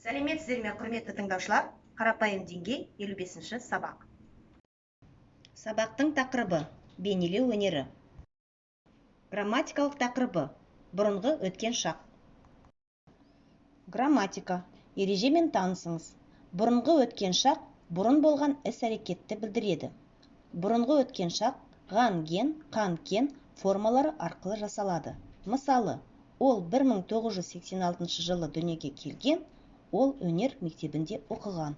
Сәлеметсіздер ме, құрметті тыңдаушылар! Қарапайым деңгей, 55-ші сабақ. Сабақтың тақырыбы: бейнелеу өнері. Грамматикалық тақырыбы: бұрынғы өткен шақ. Грамматика ережемен танысыңыз. Бұрынғы өткен шақ бұрын болған іс-әрекетті білдіреді. Бұрынғы өткен шақ ған, ген, қан, кен формалары арқылы жасалады. Мысалы, ол 1986 жылы дүниеге келген, ол өнер мектебінде оқыған.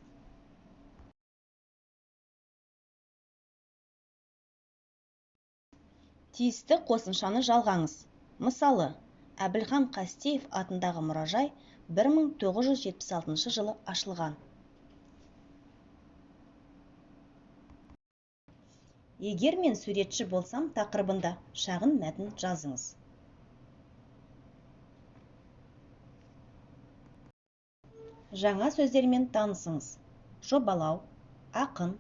Тиісті қосымшаны жалғаңыз. Мысалы, Әбілхан Қастеев атындағы мұражай 1976 жылы ашылған. Егер мен суретші болсам тақырыбында шағын мәтін жазыңыз. Жаңа сөздермен танысыңыз. Жобалау, ақын,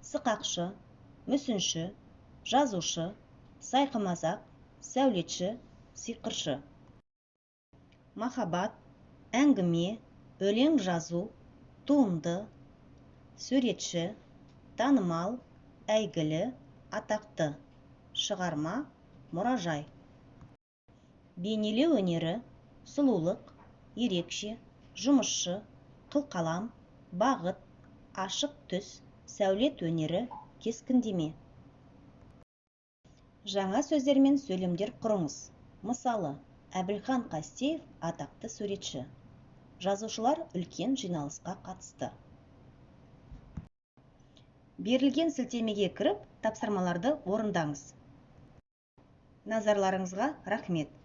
сықақшы, мүсінші, жазушы, сайқымазақ, сәулетші, сиқыршы. Махаббат, әңгіме, өлең жазу, туынды, суретші, танымал, әйгілі, атақты, шығарма, мұражай. Бейнелеу өнері, сұлулық, ерекше, жұмысшы, қылқалам, бағыт, ашық түс, сәулет өнері, кескіндеме. Жаңа сөздермен сөйлемдер құрыңыз. Мысалы, Әбілхан Қастеев атақты суретші. Жазушылар үлкен жиналысқа қатысты. Берілген сілтемеге кіріп, тапсырмаларды орындаңыз. Назарларыңызға рахмет.